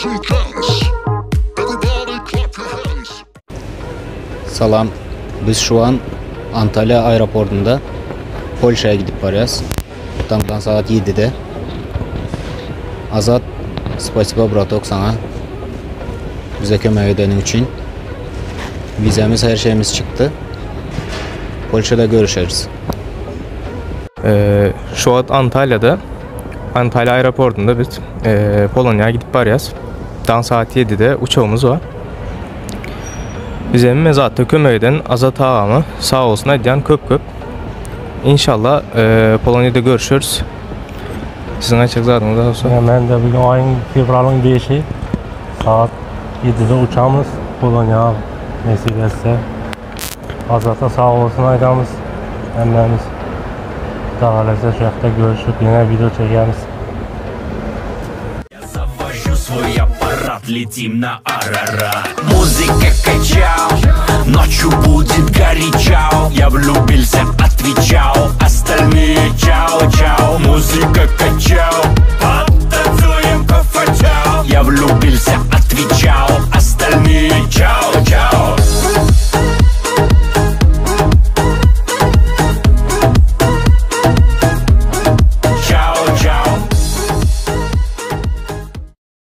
And dance. Everybody clap your hands. Salam. Biz şu an Antalya aeroportunda Polşaya gidip barýas. Taňdan saat 7-de. Azat, spasiba bratok saňa. Bize kömek edeniň üçin. Vizemiz her şeyimiz çykdy. Polşada görüşeris. Ee, şu wagt Antalya'da Antalya aeroportunda biz e, Polonya'ya gidip barýas. Daň saat 7-de uçagymyz bar. Bize hemme zatda kömek eden Azat agama sag bolsun aýdýan köp köp. Inşallah e, Polonya'da görüşeris. Siziň aýtjak zadyňyz bolsa. Ya men de bugün ayın fevralın 5'i saat 7'de uçamız Polonya nesip etse. Azata sağ olsun aydamız. Hemmemiz. Daha şu yakta görüşüp yine video çekeriz. Я завожу свой аппарат, летим на Арарат Музыка качал, ночью будет горячо Я влюбился, отвечал, остальные чао.